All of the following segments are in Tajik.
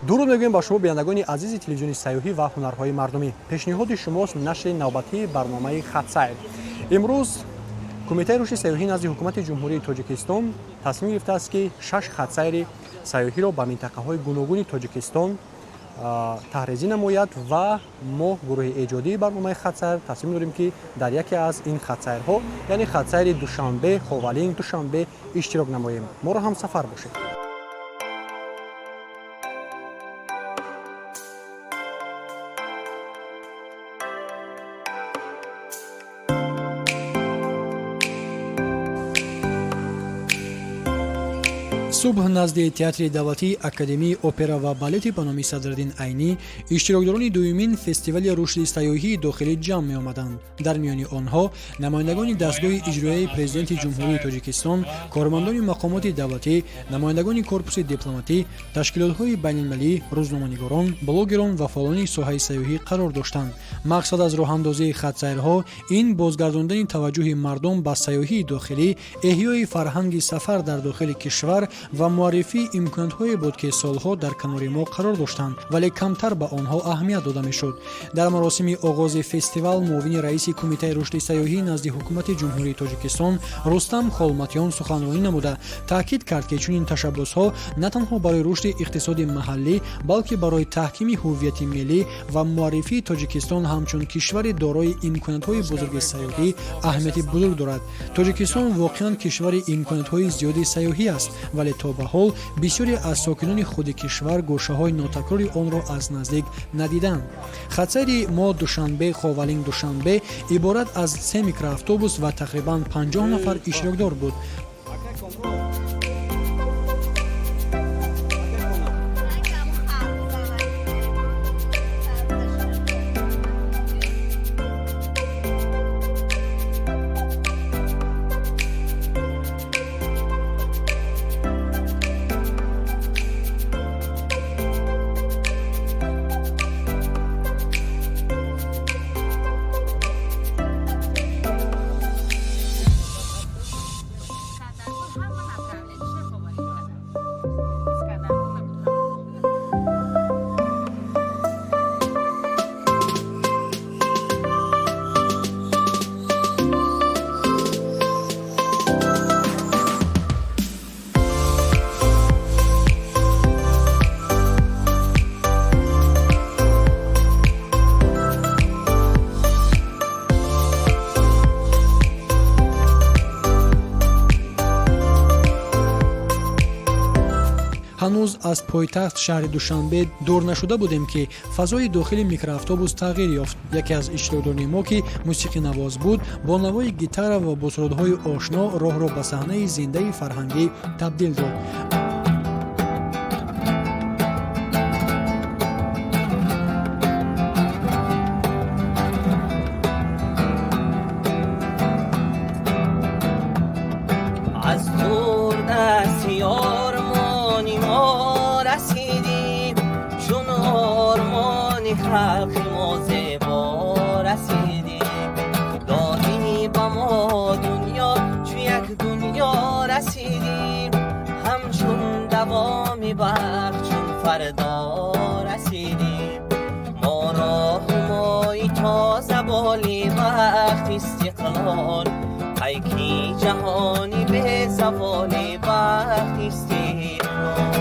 Дуруд мегӯем ба шумо, бинандагони азизи телевизиони сайёҳӣ ва ҳунарҳои мардумӣ. Пешниҳоди шумост нашри навбатии барномаи «Хатсайр». Имрӯз Кумитаи рушди сайёҳӣ назди Ҳукумати Ҷумҳурии Тоҷикистон тасмим гирифтааст, ки шаш хатсайри сайёҳиро ба минтақаҳои гуногуни Тоҷикистон таҳрезӣ намояд ва мо, гурӯҳи эҷодии барномаи «Хатсайр», тасмим дорем, ки дар яке аз ин хатсайрҳо, яъне хатсайри Душанбе Ховалинг Душанбе, иштирок намоем. Моро ҳамсафар бошед. Субҳ назди Театри давлатии Академияи опера ва балети ба номи Садриддин Айнӣ иштирокдорони дуюмин фестивали рушди сайёҳии дохилӣ ҷамъ меомаданд. Дар миёни онҳо намояндагони дастгоҳи иҷроияи Президенти Ҷумҳурии Тоҷикистон, кормандони мақомоти давлатӣ, намояндагони корпуси дипломатӣ, ташкилотҳои байналмилалӣ, рӯзноманигорон, блогерон ва фаъолони соҳаи сайёҳӣ қарор доштанд. Мақсад аз роҳандозии хатсайрҳо ин бозгардондани таваҷҷӯҳи мардум ба сайёҳии дохилӣ, эҳёи фарҳанги сафар дар дохили кишвар ва муаррифии имкониятҳое буд, ки солҳо дар канори мо қарор доштанд, вале камтар ба онҳо аҳамият дода мешуд. Дар маросими оғози фестивал муовини раиси Кумитаи рушди сайёҳӣ назди Ҳукумати Ҷумҳурии Тоҷикистон Рустам Холматён суханронӣ намуда, таъкид кард, ки чунин ташаббусҳо на танҳо барои рушди иқтисоди маҳаллӣ, балки барои таҳкими ҳуввияти миллӣ ва муаррифии Тоҷикистон ҳамчун кишвари дорои имкониятҳои бузурги сайёҳӣ аҳамияти бузург дорад. Тоҷикистон воқеан кишвари имкониятҳои зиёди сайёҳӣ аст, вале то ба ҳол бисёре аз сокинони худи кишвар гӯшаҳои нотакрори онро аз наздик надиданд. Хатсайри мо Душанбе Ховалинг Душанбе иборат аз се микроавтобус ва тақрибан 50 нафар иштирокдор буд. Ҳанӯз аз пойтахт, шаҳри Душанбе, дур нашуда будем, ки фазои дохили микроавтобус тағйир ёфт. Яке аз иштирокдорони мо, ки мусиқинавоз буд, бо навои гитара ва бо сурудҳои ошно роҳро ба саҳнаи зиндаи фарҳангӣ табдил дод. Аз дурдасти ормони мо расидим, чун ормони халқи мо зебо расидим. Додӣ ба мо дунё, чу як дунё расидим, ҳамчун давоми бахт, чун фардо расидим. Моро ҳумои тоза боли бахт, истиқлол, пайки ҷаҳони безаволи бахт, истиқлол.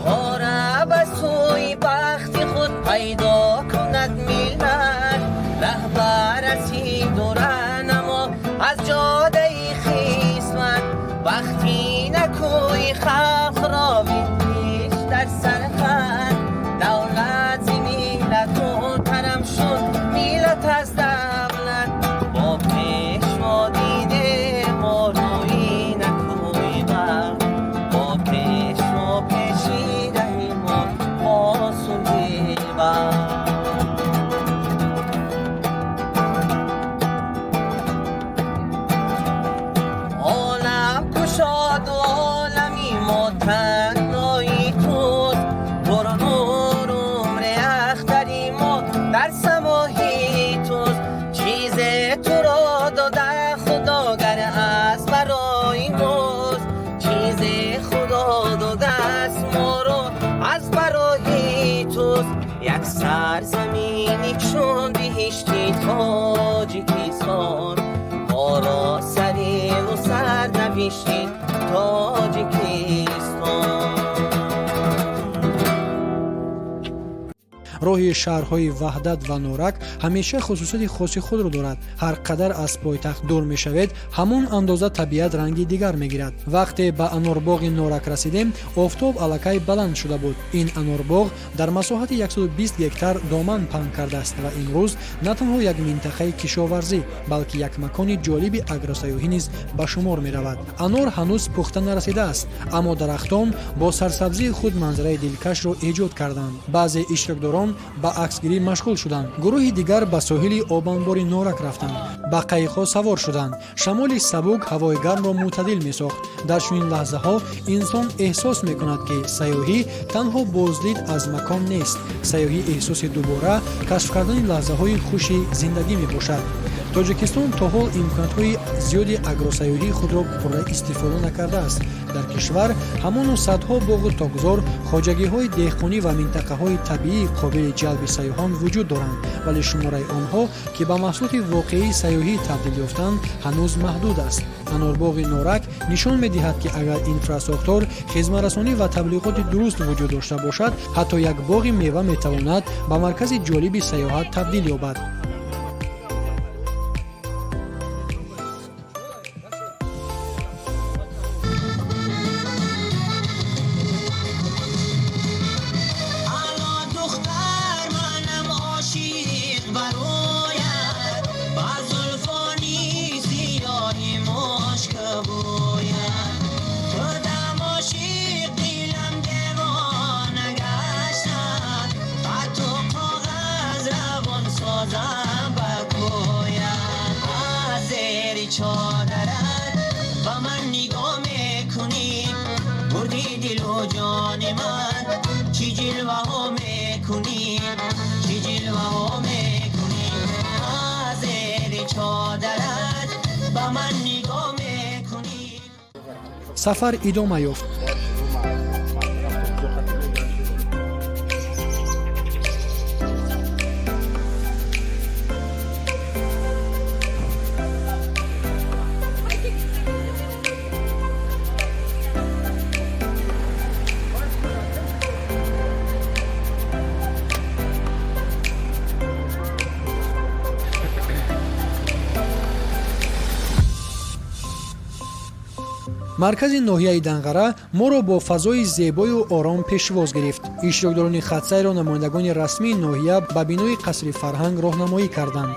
Тора ба сӯи бахти худ пайдо кунад миллат, раҳбар расиду раҳнамо аз ҷодаи хисмат. Бахти накӯи халқро биниш дар сархат, давлат зи миллату тарам шуд миллат. биҳишти Тоҷикистон. Роҳи шаҳрҳои Ваҳдат ва Норак ҳамеша хусусияти хоси худро дорад. Ҳар қадар аз пойтахт дур мешавед, ҳамон андоза табиат ранги дигар мегирад. Вақте ба анорбоғи Норак расидем, офтоб аллакай баланд шуда буд. Ин анорбоғ дар масоҳати 120 гектар доман паҳн кардааст ва имрӯз на танҳо як минтақаи кишоварзӣ, балки як макони ҷолиби агросайёҳӣ низ ба шумор меравад. Анор ҳанӯз пухта нарасидааст, аммо дарахтон бо сарсабзии худ манзараи дилкашро эҷод карданд. Баъзе иштирокдорон ба аксгирӣ машғул шуданд, гурӯҳи дигар ба соҳили обанбори Норак рафтанд, ба қайиқҳо савор шуданд. Шамоли сабук ҳавои гармро мӯътадил месохт. Дар чунин лаҳзаҳо инсон эҳсос мекунад, ки сайёҳӣ танҳо боздид аз макон нест. Сайёҳӣ эҳсоси дубора кашф кардани лаҳзаҳои хуши зиндагӣ мебошад. Тоҷикистон то ҳол имкониятҳои зиёди агросайёҳии худро пурра истифода накардааст. Дар кишвар ҳамону садҳо боғу токзор, хоҷагиҳои деҳқонӣ ва минтақаҳои табиӣ қобили ҷалби сайёҳон вуҷуд доранд, вале шумораи онҳо, ки ба маҳсулоти воқеии сайёҳӣ табдил ёфтанд, ҳанӯз маҳдуд аст. Анорбоғи Норак нишон медиҳад, ки агар инфрасохтор, хизматрасонӣ ва таблиғоти дуруст вуҷуд дошта бошад, ҳатто як боғи мева метавонад ба маркази ҷолиби сайёҳат табдил ёбад. Ало духтар, манам ошиқ бароят, ба зулфони сиёҳи мушкбӯят. Шудам ошиқ, дилам девона гаштад, ба ту коғаз равон созам ба кӯят. Аз зери чодарат ба ман нигоҳ мекунӣ, бурди дилу ҷони ман, чӣ ҷилваҳо мекунӣ, чӣ ҷилваҳо мекунӣ. Аз зери чодарат ба ман нигоҳ мекунӣ. Сафар идома ёфт. Маркази ноҳияи Данғара моро бо фазои зебою ором пешвоз гирифт. Иштирокдорони хатсайрро намояндагони расмии ноҳия ба бинои қасри фарҳанг роҳнамоӣ карданд.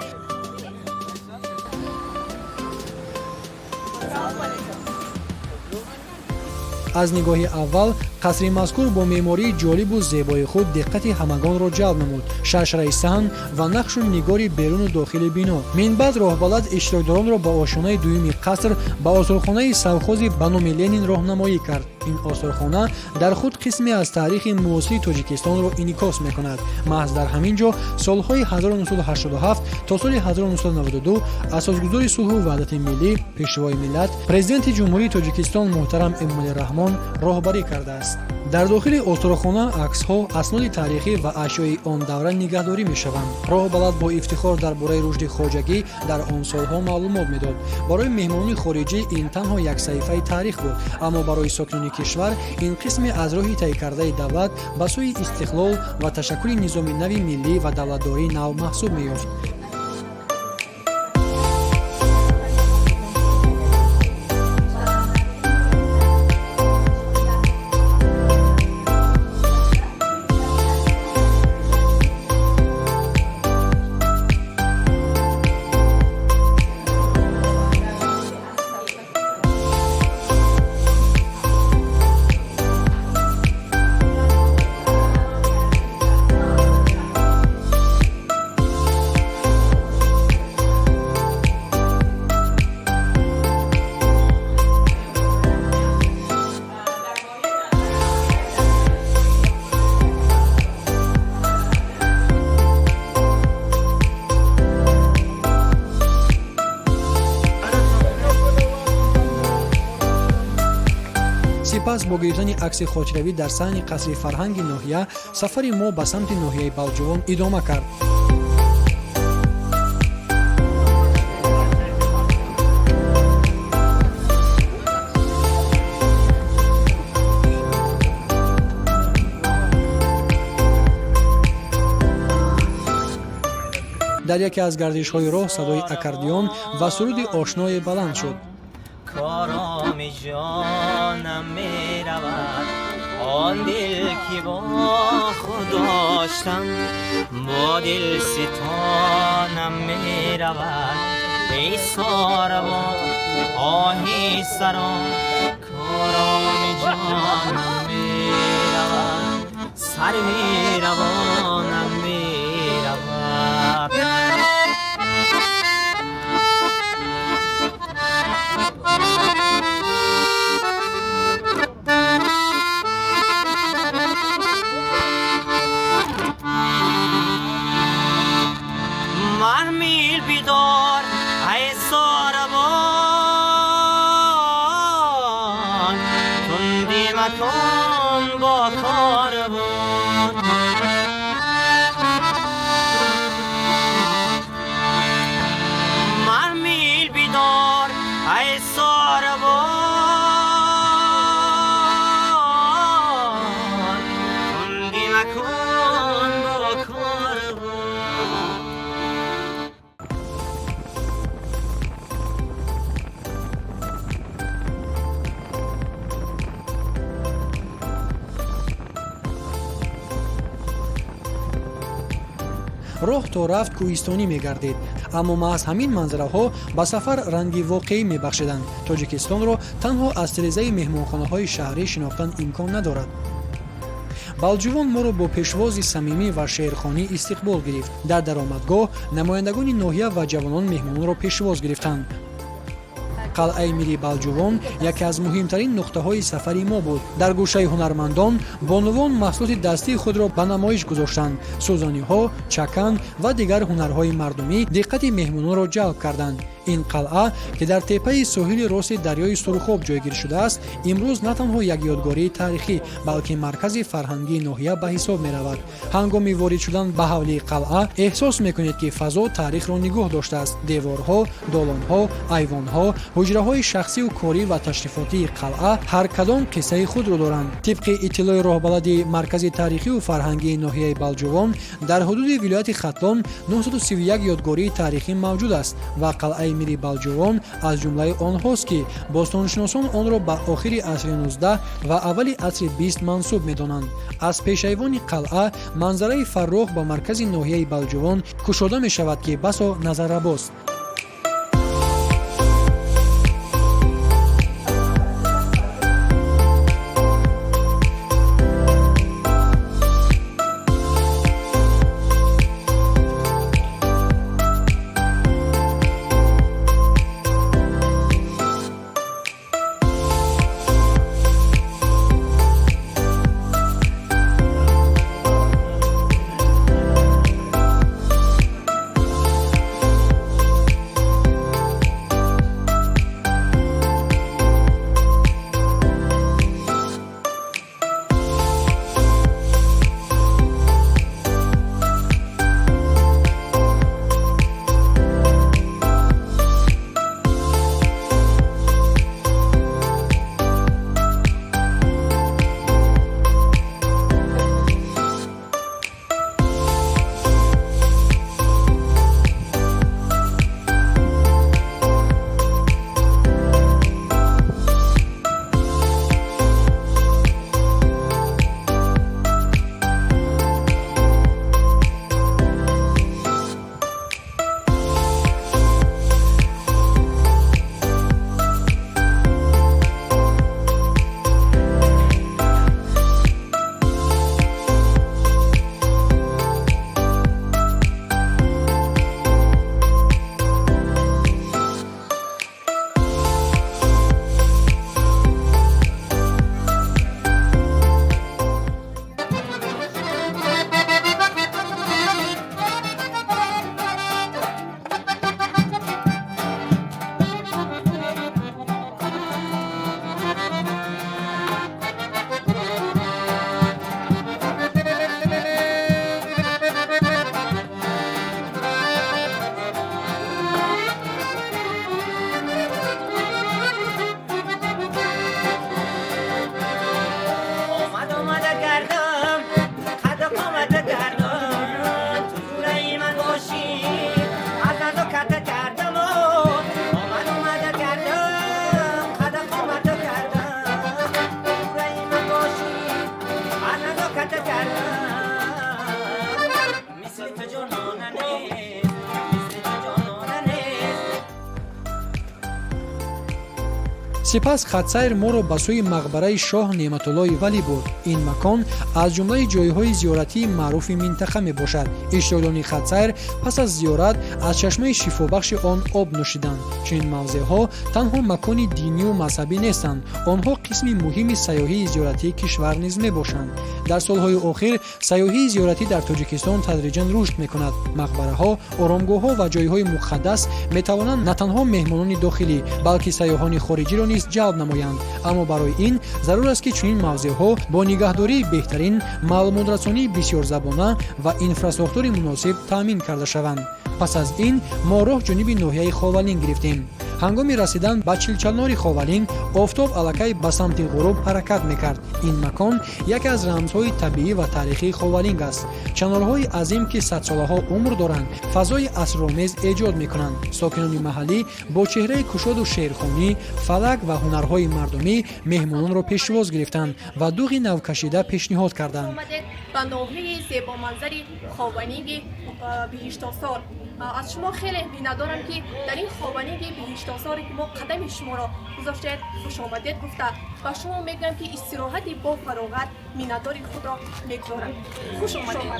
Аз нигоҳи аввал қасри мазкур бо меъмории ҷолибу зебои худ диққати ҳамагонро ҷалб намуд: шашраи саҳн ва нақшу нигори беруну дохили бино. Минбаъд роҳбалад иштирокдоронро ба ошёнаи дуюми қаср, ба осорхонаи совхози ба номи Ленин роҳнамоӣ кард. Ин осорхона дар худ қисме аз таърихи муосири Тоҷикистонро инъикос мекунад. Маҳз дар ҳамин ҷо солҳои 1987 то соли 1992 асосгузори сулҳу ваҳдати миллӣ, Пешвои миллат, Президенти Ҷумҳурии Тоҷикистон муҳтарам Эмомалӣ Раҳмон роҳбарӣ кардааст. Дар дохили осорхона аксҳо, асноди таърихӣ ва ашёи он давра нигаҳдорӣ мешаванд. Роҳбалад бо ифтихор дар бораи рушди хоҷагӣ дар он солҳо маълумот медод. Барои меҳмонони хориҷӣ ин танҳо як саҳифаи таърих буд, аммо барои сокинони кишвар ин қисме аз роҳи тай кардаи давлат ба сӯи истиқлол ва ташаккули низоми нави миллӣ ва давлатдории нав маҳсуб меёфт. Сипас бо гирифтани акси хотиравӣ дар саҳни қасри фарҳанги ноҳия сафари мо ба самти ноҳияи Балҷувон идома кард. Дар яке аз гардишҳои роҳ садои аккордеон ва суруди ошное баланд шуд. Короми ҷонам меравад, он дил ки бо худ доштам, бо дил ситонам меравад. Эй сорабон, оҳи саро, короми ҷонам меравад, сарви равонам меравад. Маҳмил бидор, ай сорабон, тунди макун бо корбон. Маҳмил бидор, ай сорабон, тунди макун бо корбон. Роҳ то рафт кӯҳистонӣ мегардид, аммо маҳз ҳамин манзараҳо ба сафар ранги воқеӣ мебахшиданд. Тоҷикистонро танҳо аз тирезаи меҳмонхонаҳои шаҳрӣ шинохтан имкон надорад. Балҷувон моро бо пешвози самимӣ ва шеърхонӣ истиқбол гирифт. Дар даромадгоҳ намояндагони ноҳия ва ҷавонон меҳмононро пешвоз гирифтанд. Қалъаи мири Балҷувон яке аз муҳимтарин нуқтаҳои сафари мо буд. Дар гӯшаи ҳунармандон бонувон маҳсулоти дастии худро ба намоиш гузоштанд. Сӯзониҳо, чакан ва дигар ҳунарҳои мардумӣ диққати меҳмононро ҷалб карданд. Ин қалъа, ки дар теппаи соҳили рости дарёи Сурхоб ҷойгир шудааст, имрӯз на танҳо як ёдгории таърихӣ, балки маркази фарҳангии ноҳия ба ҳисоб меравад. Ҳангоми ворид шудан ба ҳавлии қалъа эҳсос мекунед, ки фазо таърихро нигоҳ доштааст. Деворҳо, долонҳо, айвонҳо, ҳуҷраҳои шахсию корӣ ва ташрифотии қалъа ҳар кадом қиссаи худро доранд. Тибқи иттилои роҳбалади маркази таърихию фарҳангии ноҳияи Балҷувон, дар ҳудуди вилояти Хатлон 931 ёдгории таърихӣ мавҷуд аст ва қалъаи мири Балҷувон аз ҷумлаи онҳост, ки бостоншиносон онро ба охири асри 19 ва аввали асри 20 мансуб медонанд. Аз пешайвони қалъа манзараи фаррох ба маркази ноҳияи Балҷувон кушода мешавад, ки басо назаррабост. Сипас хатсайр моро ба сӯи мақбараи шоҳ Неъматуллои Валӣ бурд. Ин макон аз ҷумлаи ҷойҳои зиёратии маъруфи минтақа мебошад. Иштирокдорони хатсайр пас аз зиёрат аз чашмаи шифобахши он об нӯшиданд. Чунин мавзеъҳо танҳо макони динию мазҳабӣ нестанд, онҳо қисми муҳими сайёҳии зиёратии кишвар низ мебошанд. Дар солҳои охир сайёҳии зиёратӣ дар Тоҷикистон тадриҷан рушд мекунад. Мақбараҳо, оромгоҳҳо ва ҷойҳои муқаддас метавонанд на танҳо меҳмонони дохилӣ, балки сайёҳони хориҷиро низ ҷалб намоянд. Аммо барои ин зарур аст, ки чунин мавзеъҳо бо нигаҳдории беҳтарин, маълумотрасонии бисёрзабона ва инфрасохтори муносиб таъмин карда шаванд. Пас аз ин мо роҳ ҷониби ноҳияи Ховалинг гирифтем. Ҳангоми расидан ба Чилчанори Ховалинг офтоб аллакай ба самти ғуруб ҳаракат мекард. Ин макон яке аз рамзҳои табиӣ ва таърихии Ховалинг аст. Чанорҳои азим, ки садсолаҳо умр доранд, фазои асромез эҷод мекунанд. Сокинони маҳаллӣ бо чеҳраи кушоду шеърхонӣ, фалак ва ҳунарҳои мардумӣ меҳмононро пешвоз гирифтанд ва дуғи навкашида пешниҳод карданд. Омадед ба ноҳияи зебоманзари Хованиги биҳиштосор. Аз шумо хеле миннатдорам, ки дар ин Хованиги биҳиштосоре, ки мо қадами шуморо гузоштед, хушомадед гуфта, ба шумо мегӯям, ки истироҳати бо фароғат миннатдори худро мегузорам. Хуш омадед.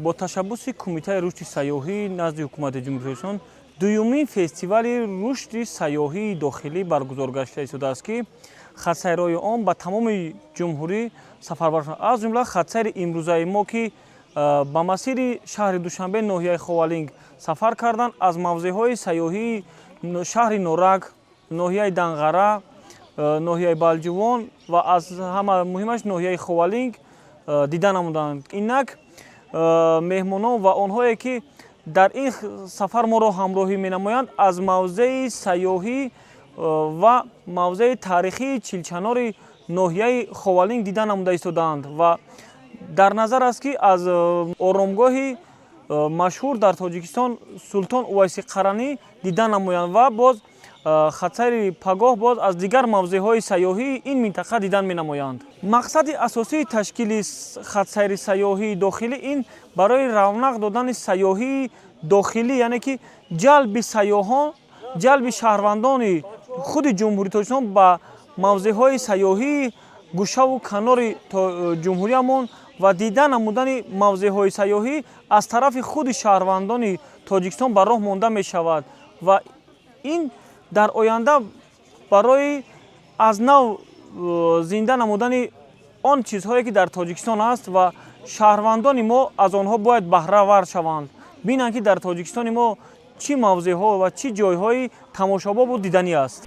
Бо ташаббуси Кумитаи рушди сайёҳӣ назди Ҳукумати Ҷумҳурии Тоҷикистон дуюмин фестивали рушди сайёҳии дохилӣ баргузор гашта истодааст, ки хатсайрҳои он ба тамоми ҷумҳурӣ сафарбар шуданд. Аз ҷумла хатсайри имрӯзаи мо, ки ба масири шаҳри Душанбе, ноҳияи Ховалинг сафар карданд, аз мавзеъҳои сайёҳии шаҳри Норак, ноҳияи Данғара, ноҳияи Балҷувон ва аз ҳама муҳимаш ноҳияи Ховалинг дида намуданд. Инак меҳмонон ва онҳое, ки дар ин сафар моро ҳамроҳӣ менамоянд, аз мавзеи сайёҳӣ ва мавзеи таърихии Чилчанори ноҳияи Ховалинг дида намуда истодаанд ва дар назар аст, ки аз оромгоҳи машҳур дар Тоҷикистон Султон Увайси Қаранӣ дида намоянд ва боз хатсайри пагоҳ боз аз дигар мавзеъҳои сайёҳии ин минтақа дидан менамоянд. Мақсади асосии ташкили хатсайри сайёҳии дохилӣ ин барои равнақ додани сайёҳии дохилӣ, яъне ки ҷалби сайёҳон, ҷалби шаҳрвандони худи Ҷумҳурии Тоҷикистон ба мавзеъҳои сайёҳии гӯшаву канори ҷумҳуриямон ва дида намудани мавзеъҳои сайёҳӣ аз тарафи худи шаҳрвандони Тоҷикистон ба роҳ монда мешавад ва ин дар оянда барои аз нав зинда намудани он чизҳое, ки дар Тоҷикистон аст ва шаҳрвандони мо аз онҳо бояд баҳравар шаванд, бинанд, ки дар Тоҷикистони мо чӣ мавзеъҳо ва чӣ ҷойҳои тамошобобу диданӣ аст.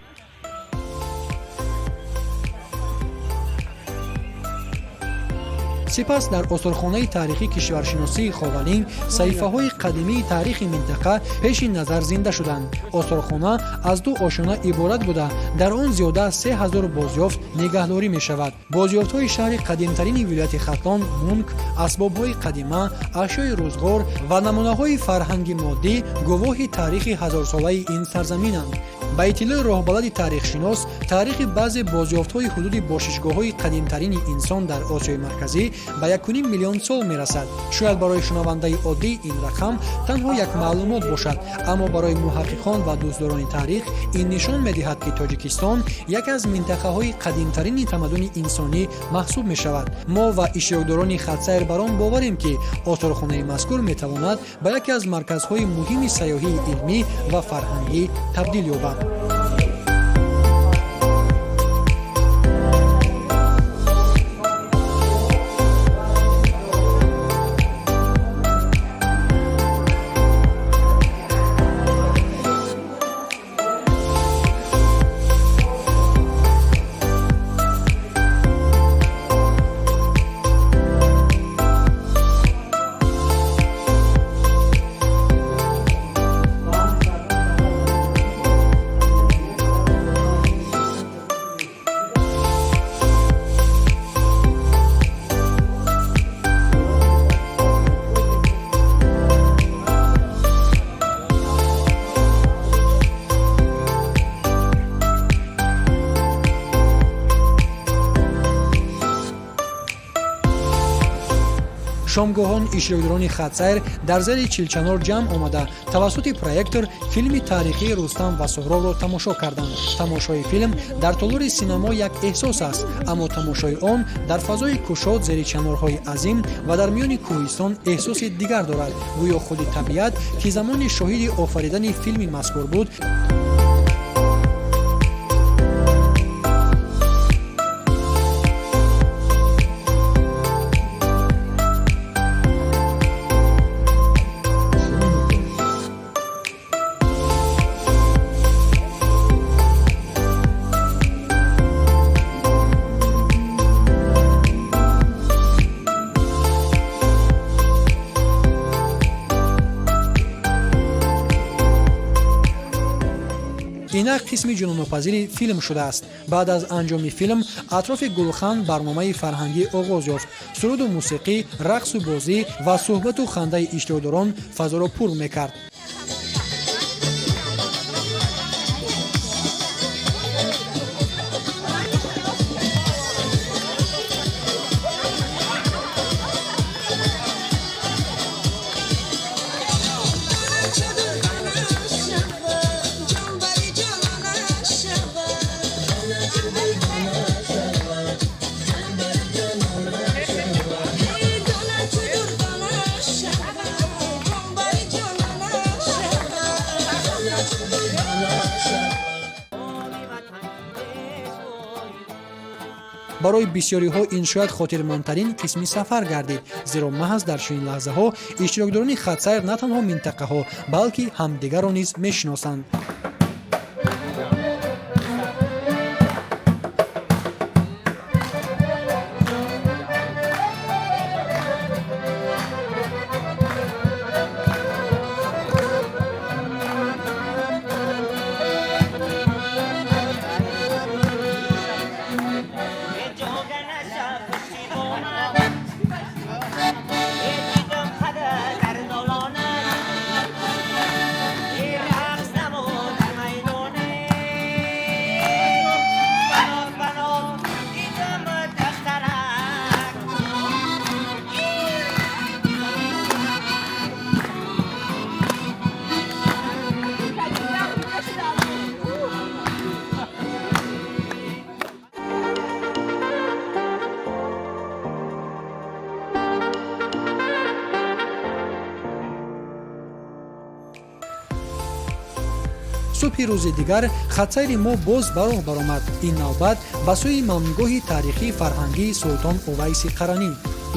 Сипас дар осорхонаи таърихӣ кишваршиносии Ховалинг саҳифаҳои қадимии таърихи минтақа пеши назар зинда шуданд. Осорхона аз ду ошёна иборат буда, дар он зиёда аз 3000 бозёфт нигаҳдорӣ мешавад. Бозёфтҳои шаҳри қадимтарини вилояти Хатлон Мунк, асбобҳои қадима, ашёи рӯзғор ва намунаҳои фарҳанги моддӣ гувоҳи таърихи ҳазорсолаи ин сарзаминанд. Ба иттилои роҳбалади таърихшинос, таърихи баъзе бозёфтҳои ҳудуди бошишгоҳҳои қадимтарини инсон дар Осиёи Марказӣ ба 1,5 миллион сол мерасад. Шояд барои шунавандаи оддӣ ин рақам танҳо як маълумот бошад, аммо барои муҳаққиқон ва дӯстдорони таърих ин нишон медиҳад, ки Тоҷикистон яке аз минтақаҳои қадимтарини тамаддуни инсонӣ маҳсуб мешавад. Мо ва иштирокдорони хатсайр бар он боварем, ки осорхонаи мазкур метавонад ба яке аз марказҳои муҳими сайёҳии илмӣ ва фарҳангӣ табдил ёбад. Шомгоҳон иштирокдорони хатсайр дар зери Чилчанор ҷамъ омада, тавассути проектор филми таърихии Рустам ва Суҳробро тамошо карданд. Тамошои филм дар толори синамо як эҳсос аст, аммо тамошои он дар фазои кушод, зери чанорҳои азим ва дар миёни кӯҳистон эҳсоси дигар дорад. Гӯё худи табиат, ки замони шоҳиди офаридани филми мазкур буд, инак қисми ҷунуннопазири филм шудааст. Баъд аз анҷоми филм атрофи гулхан барномаи фарҳангӣ оғоз ёфт. Суруду мусиқӣ, рақсу бозӣ ва суҳбату хандаи иштирокдорон фазоро пур мекард. Барои бисёриҳо ин шояд хотирмондтарин қисми сафар гардид, зеро маҳз дар чунин лаҳзаҳо иштирокдорони хатсайр на танҳо минтақаҳо, балки ҳамдигарро низ мешиносанд. Субҳи рӯзи дигар хатсайри мо боз ба роҳ баромад. Ин навбат ба сӯи мамгоҳи таърихии фарҳангии Султон Увайси Қаранӣ.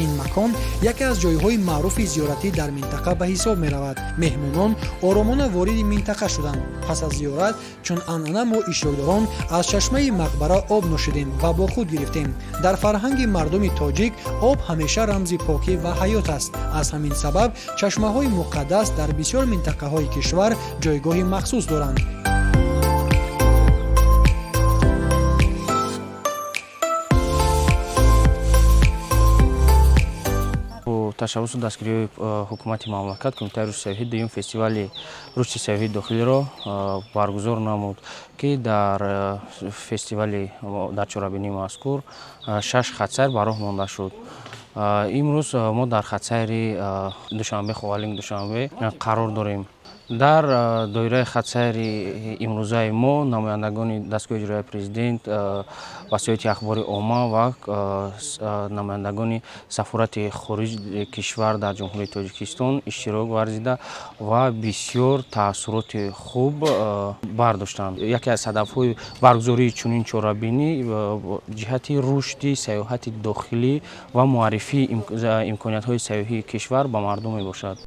Ин макон яке аз ҷойҳои маъруфи зиёратӣ дар минтақа ба ҳисоб меравад. Меҳмонон оромона вориди минтақа шуданд. Пас аз зиёрат, чун анъана, мо иштирокдорон аз чашмаи мақбара об нӯшидем ва бо худ гирифтем. Дар фарҳанги мардуми тоҷик об ҳамеша рамзи покӣ ва ҳаёт аст. Аз ҳамин сабаб чашмаҳои муқаддас дар бисёр минтақаҳои кишвар ҷойгоҳи махсус доранд. Ташаббусу дастгириҳои ҳукумати мамлакат, Кумитаи рушди сайёҳӣ дуюм фестивали рушди сайёҳии дохилиро баргузор намуд, ки дар фестивали, дар чорабинии мазкур шаш хатсайр ба роҳ монда шуд. Имрӯз мо дар хатсайри Душанбе, Ховалинг, Душанбе қарор дорем. Дар доираи хатсайри имрӯзаи мо намояндагони дастгоҳи иҷроияи президент, васоити ахбори омма ва намояндагони сафорати хориҷи кишвар дар Ҷумҳурии Тоҷикистон иштирок варзида ва бисёр таассуроти хуб бардоштанд. Яке аз ҳадафҳои баргузории чунин чорабинӣ ҷиҳати рушди сайёҳати дохилӣ ва муаррифии имкониятҳои сайёҳии кишвар ба мардум мебошад.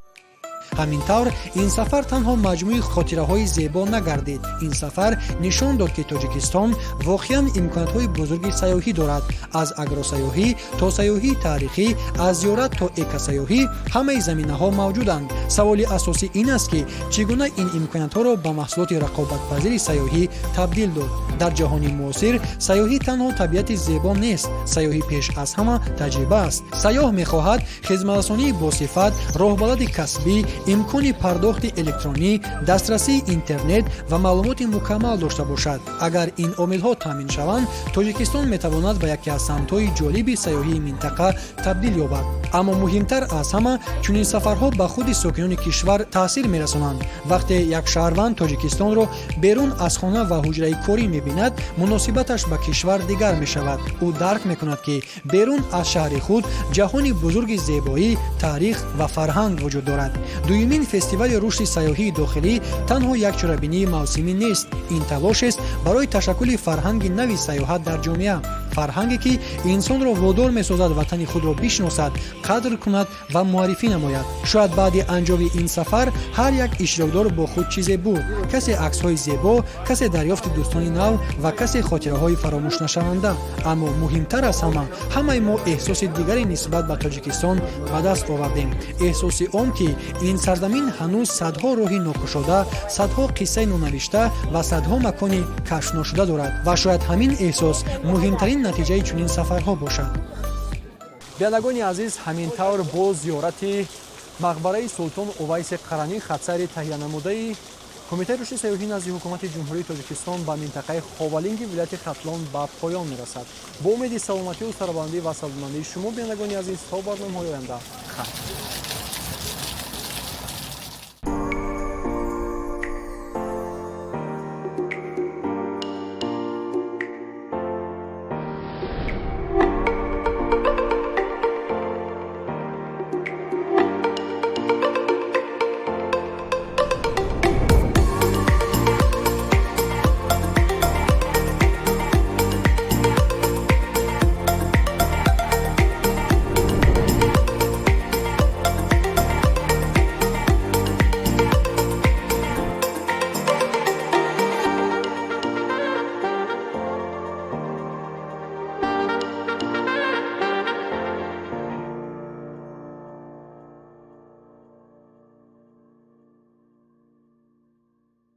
Ҳамин тавр, ин сафар танҳо маҷмӯи хотираҳои зебо нагардид. Ин сафар нишон дод, ки Тоҷикистон воқеан имкониятҳои бузурги сайёҳӣ дорад. Аз агросайёҳӣ то сайёҳии таърихӣ, аз зиёрат то экосайёҳӣ, ҳамаи заминаҳо мавҷуданд. Саволи асосӣ ин аст, ки чӣ гуна ин имкониятҳоро ба маҳсулоти рақобатпазири сайёҳӣ табдил дод. Дар ҷаҳони муосир сайёҳӣ танҳо табиати зебо нест. Сайёҳӣ пеш аз ҳама таҷриба аст. Сайёҳ мехоҳад хизматрасонии босифат, роҳбалади касбӣ, имкони пардохти электронӣ, дастрасии интернет ва маълумоти мукаммал дошта бошад. Агар ин омилҳо таъмин шаванд, Тоҷикистон метавонад ба яке аз самтҳои ҷолиби сайёҳии минтақа табдил ёбад. Аммо муҳимтар аз ҳама, чунин сафарҳо ба худи сокинони кишвар таъсир мерасонанд. Вақте як шаҳрванд Тоҷикистонро берун аз хона ва ҳуҷраи корӣ мебинад, муносибаташ ба кишвар дигар мешавад. Ӯ дарк мекунад, ки берун аз шаҳри худ ҷаҳони бузурги зебоӣ, таърих ва фарҳанг вуҷуд дорад. Дуюмин фестивали рушди сайёҳии дохилӣ танҳо як чорабинии мавсимӣ нест. Ин талошест барои ташаккули фарҳанги нави сайёҳат дар ҷомеа, фарҳанге, ки инсонро водор месозад ватани худро бишносад, қадр кунад ва муаррифӣ намояд. Шояд баъди анҷоми ин сафар ҳар як иштирокдор бо худ чизе бурд: касе аксҳои зебо, касе дарёфти дӯстони нав ва касе хотираҳои фаромӯшнашаванда. Аммо муҳимтар аз ҳама, ҳамаи мо эҳсоси дигаре нисбат ба Тоҷикистон ба даст овардем, эҳсоси он, ки ин сарзамин ҳанӯз садҳо роҳи нокушода, садҳо қиссаи нонавишта ва садҳо макони кашфношуда дорад. Ва шояд ҳамин эҳсос муҳимтарин натиҷаи чунин сафарҳо бошад. Бинандагони азиз, ҳамин тавр бо зиёрати мақбараи Султон Увайси Қаранӣ хатсайри таҳиянамудаи Кумитаи рушди сайёҳӣ назди Ҳукумати Ҷумҳурии Тоҷикистон ба минтақаи Ховалинги вилояти Хатлон ба поён мерасад. Бо умеди саломатию сарбаландӣ ва савдумандии шумо, бинандагони азиз, то барномаҳои оянда, хайр.